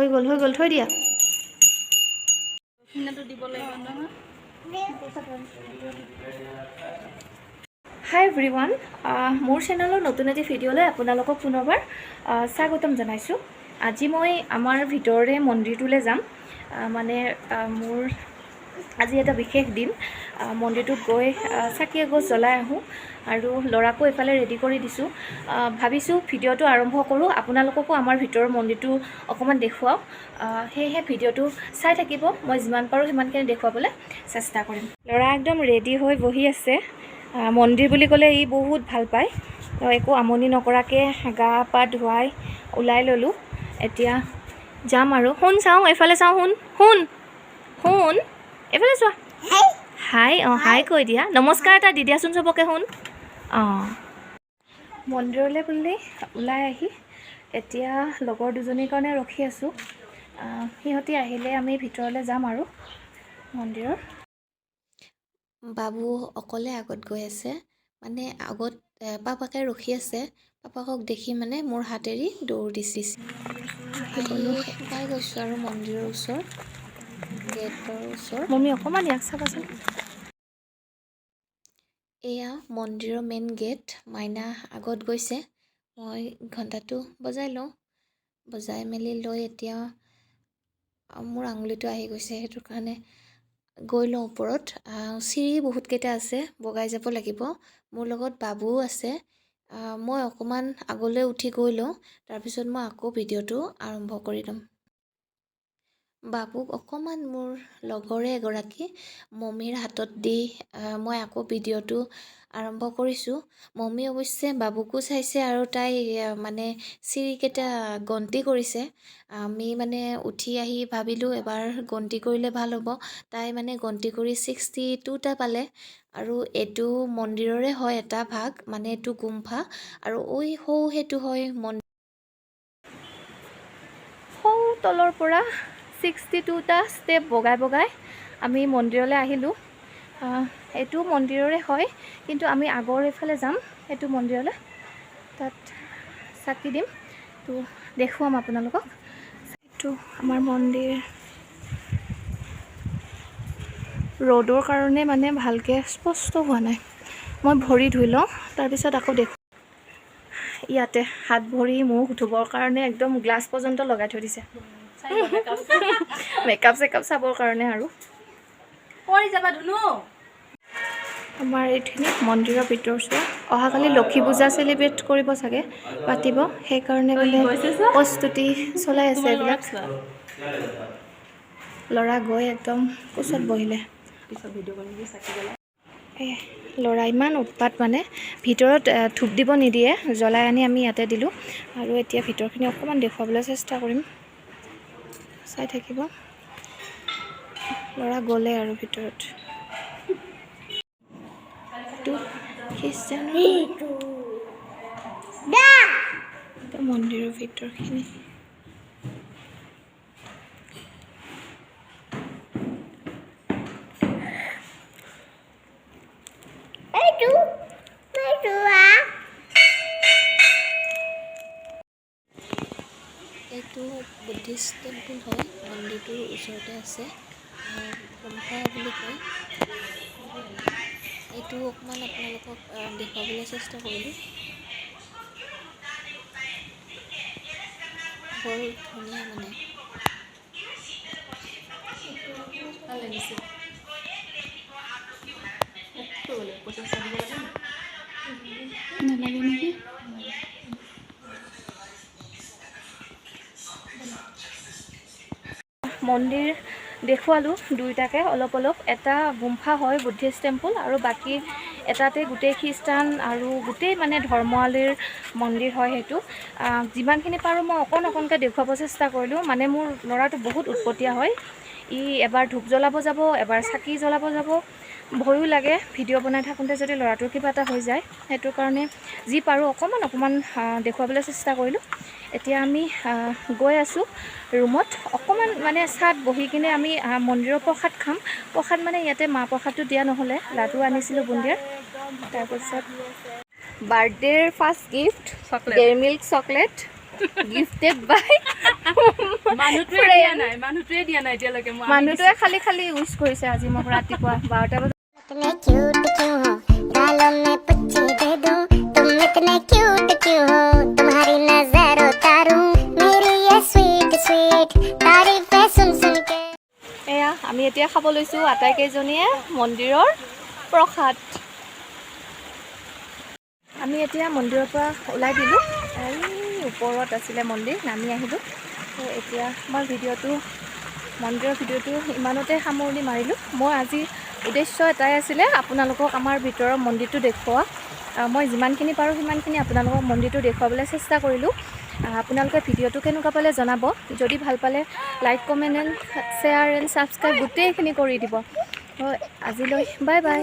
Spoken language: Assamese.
হৈ গ'ল, হৈ গ'ল, থৈ দিয়া। দক্ষিণাটো দিব লাগিব নহয়। হাই এভৰিৱান, মোৰ চেনেলৰ নতুন এটি ভিডিঅ'লৈ আপোনালোকক পুনৰবাৰ স্বাগতম জনাইছোঁ। আজি মই আমাৰ ভিতৰৰে মন্দিৰটোলৈ যাম। মানে মোৰ আজি এটা বিশেষ দিন। মন্দিৰটোত গৈ চাকি এগছ জ্বলাই আহোঁ আৰু ল'ৰাকো এইফালে ৰেডি কৰি দিছোঁ। ভাবিছোঁ ভিডিঅ'টো আৰম্ভ কৰোঁ, আপোনালোককো আমাৰ ভিতৰৰ মন্দিৰটো অকণমান দেখুৱাওঁ। সেয়েহে ভিডিঅ'টো চাই থাকিব, মই যিমান পাৰোঁ সিমানখিনি দেখুৱাবলৈ চেষ্টা কৰিম। ল'ৰা একদম ৰেডি হৈ বহি আছে। মন্দিৰ বুলি ক'লে ই বহুত ভাল পায়। তো একো আমনি নকৰাকৈ গা পা ধুৱাই ওলাই ল'লোঁ, এতিয়া যাম আৰু। শুন, চাওঁ এইফালে চাওঁ, শুন শুন শুন, এইফালে চোৱা। হাই, অঁ, হাই কৈ দিয়া, নমস্কাৰ এটা দি দিয়াচোন চবকে। শুন, অঁ। মন্দিৰলৈ বুলি ওলাই আহি এতিয়া লগৰ দুজনীৰ কাৰণে ৰখি আছোঁ। সিহঁতি আহিলে আমি ভিতৰলৈ যাম আৰু মন্দিৰৰ। বাবু অকলে আগত গৈ আছে, মানে আগত পাপাকে ৰখি আছে। পাপাকক দেখি মানে মোৰ হাত এৰি দৌৰ দিছে। আহি গ'লোঁ। পাই গৈছোঁ আৰু মন্দিৰৰ ওচৰত, গেটৰ ওচৰত। মম্মি, অকণমান ইয়াক চাবাচোন। এয়া মন্দিৰৰ মেইন গেট। মাইনা আগত গৈছে, মই ঘণ্টাটো বজাই লওঁ। বজাই মেলি লৈ এতিয়া মোৰ আঙুলিটো আহি গৈছে, সেইটো কাৰণে গৈ লওঁ ওপৰত। চিৰি বহুতকেইটা আছে, বগাই যাব লাগিব। মোৰ লগত বাবুও আছে। মই অকণমান আগলৈ উঠি গৈ লওঁ, তাৰপিছত মই আকৌ ভিডিঅ'টো আৰম্ভ কৰি ল'ম। বাবুক অকণমান মোৰ লগৰে এগৰাকী মমীৰ হাতত দি মই আকৌ ভিডিঅ'টো আৰম্ভ কৰিছোঁ। মমী অৱশ্যে বাবুকো চাইছে আৰু তাই মানে চিৰিকেইটা গন্তি কৰিছে। আমি মানে উঠি আহি ভাবিলোঁ এবাৰ গন্তি কৰিলে ভাল হ'ব। তাই মানে গন্তি কৰি 62টা পালে। আৰু এইটো মন্দিৰৰে হয় এটা ভাগ, মানে এইটো গুম্ফা আৰু ঐ সৌ সেইটো হয় মন্দিৰ। সৌ তলৰ পৰা 62টা ষ্টেপ বগাই বগাই আমি মন্দিৰলৈ আহিলোঁ। এইটো মন্দিৰৰে হয়, কিন্তু আমি আগৰ এইফালে যাম, সেইটো মন্দিৰলৈ। তাত চাকি দিম, তো দেখুৱাম আপোনালোকক। এইটো আমাৰ মন্দিৰ। ৰ'দৰ কাৰণে মানে ভালকৈ স্পষ্ট হোৱা নাই। মই ভৰি ধুই লওঁ, তাৰপিছত আকৌ দেখুৱাম। ইয়াতে হাত ভৰি মুখ ধুবৰ কাৰণে একদম গ্লাছ পৰ্যন্ত লগাই থৈ দিছে, মেকআপ চেকআপ চাবৰ কাৰণে আৰু। পৰি যাবা ধুনু। আমাৰ এইখিনি মন্দিৰৰ ভিতৰ চোৱা। অহাকালি লক্ষী পূজা চেলিব্ৰেট কৰিব চাগে, পাতিব, সেইকাৰণে মানে প্ৰস্তুতি চলাই আছে এইবিলাক। ল'ৰা গৈ একদম কোচত বহিলে। পিছত ভিডিঅ' কৰিম নেকি চাকি জ্বলাই? এই ল'ৰা ইমান উৎপাত, মানে ভিতৰত ধূপ দিব নিদিয়ে, জ্বলাই আনি আমি ইয়াতে দিলোঁ। আৰু এতিয়া ভিতৰখিনি অকণমান দেখুৱাবলৈ চেষ্টা কৰিম, চাই থাকিব। ল'ৰা গ'লে আৰু ভিতৰত। এইটো খ্ৰীষ্টানৰ এইটো মন্দিৰৰ ভিতৰখিনি। এইটো বুদ্ধিষ্ট টেম্পল হয়, মন্দিৰটোৰ ওচৰতে আছে। গুম্ফা বুলি কয় এইটো। অকণমান আপোনালোকক দেখুৱাবলৈ চেষ্টা কৰিলোঁ। বৰ ধুনীয়া মানে। ভাল লাগিছে। কি কৰিব লাগিব? পইচা চইচা দিব লাগে নেকি? নালাগে নেকি? মন্দিৰ দেখুৱালোঁ দুয়োটাকে অলপ অলপ। এটা গুম্ফা হয়, বুদ্ধিষ্ট টেম্পল, আৰু বাকী এটাতে গোটেই খ্ৰীষ্টান আৰু গোটেই মানে ধৰ্মাৱলীৰ মন্দিৰ হয় সেইটো। যিমানখিনি পাৰোঁ মই অকণ অকণকৈ দেখুৱাব চেষ্টা কৰিলোঁ। মানে মোৰ ল'ৰাটো বহুত উৎপতীয়া হয়, ই এবাৰ ধূপ জ্বলাব যাব, এবাৰ চাকি জ্বলাব যাব। ভয়ো লাগে ভিডিঅ' বনাই থাকোঁতে যদি ল'ৰাটোৰ কিবা এটা হৈ যায়, সেইটো কাৰণে যি পাৰোঁ অকণমান অকণমান দেখুৱাবলৈ চেষ্টা কৰিলোঁ। এতিয়া আমি গৈ আছোঁ ৰুমত। অকণমান মানে চাত বহি কিনে আমি মন্দিৰৰ প্ৰসাদ খাম। প্ৰসাদ মানে ইয়াতে মাহ প্ৰসাদটো দিয়া নহ'লে, লাডু আনিছিলোঁ বুন্দিয়াৰ। তাৰপিছত বাৰ্থডেৰ first gift chocolate. Dairy Milk chocolate. Gifted by মানুহটোৱে দিয়া নাই, মানুহটোৱে দিয়া নাই এতিয়ালৈকে মই। মানুহটোৱে খালি খালি উইচ কৰিছে আজি মোক ৰাতিপুৱা 12টা বজাত। इतने क्यूट क्यों हो, गालों में पुच्ची दे दूं। तुम इतने क्यूट क्यों हो, तुम्हारी नजर उतारूं। मेरी ये स्वीट स्वीट तारीफें सुन सुन के। এয়া আমি এতিয়া খাব লৈছোঁ আটাইকেইজনীয়ে মন্দিৰৰ প্ৰসাদ। আমি এতিয়া মন্দিৰৰ পৰা ওলাই দিলোঁ। এই ওপৰত আছিলে মন্দিৰ, নামি আহিলোঁ। তো এতিয়া মই ভিডিঅ'টো, মন্দিৰৰ ভিডিঅ'টো ইমানতে সামৰণি মাৰিলোঁ। মই আজি উদ্দেশ্য এটাই আছিলে, আপোনালোকক আমাৰ ভিতৰৰ মন্দিৰটো দেখুওৱা। মই যিমানখিনি পাৰোঁ সিমানখিনি আপোনালোকক মন্দিৰটো দেখুৱাবলৈ চেষ্টা কৰিলোঁ। আপোনালোকে ভিডিঅ'টো কেনেকুৱা পালে জনাব। যদি ভাল পালে like, comment and share and subscribe গোটেইখিনি কৰি দিব। আজিলৈ বাই বাই।